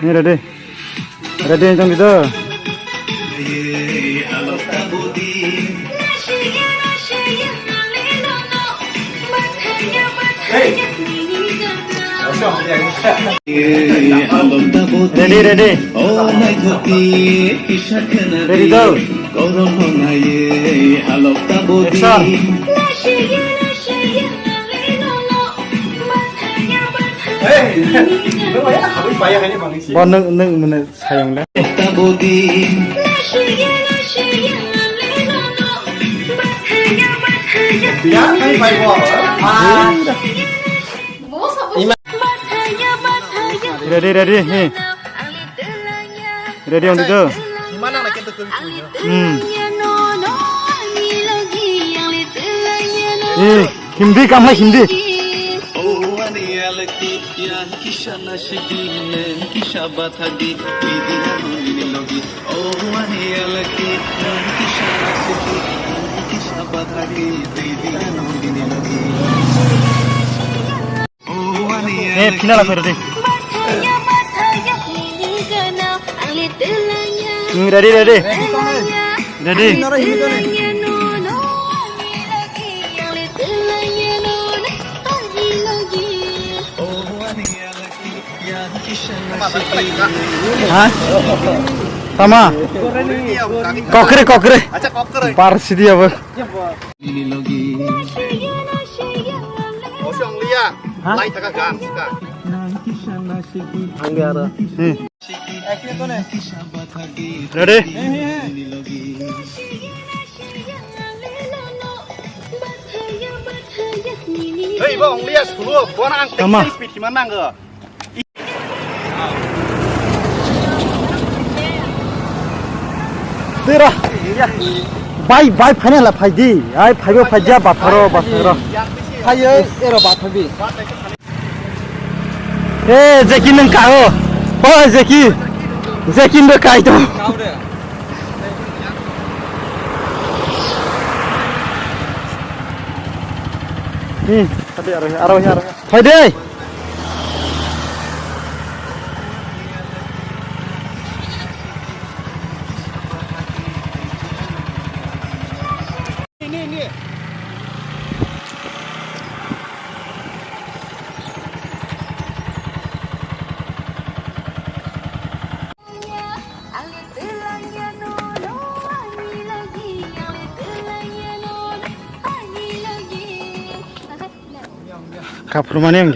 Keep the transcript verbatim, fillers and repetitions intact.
Ni ready? Ready wng tong di do? Ready, ready. Ready do? Action. Bo nwng, nwng mane sayang le. Ready, ready, hi. Ready wng di do? Hmm. Hmm. Hindi, kamlai hindi. Eh, final apa tadi? Hmm, ready, ready. Ready. Ha? Tama. Kokre, kokre. Acha, kokre. Bar sidi apa? Osong liya. Ha? Lai taka gan, suka. Angge aro. Hmm. Ready? Hei, bo, ong liya, sulu, bo na ang Tama. Teknik speed himan nang, eh. Tira. Bai, bai, phaina la phai di. Ai, phaibo phai dia, batharo, batharo. Phayo, ero bathabi. Eh, Jackie nang ka ho. Oh, Jackie. Jackie ndo kai to. Hmm, tapi aro, aro, aro. Phai de. Kaphurmani ang.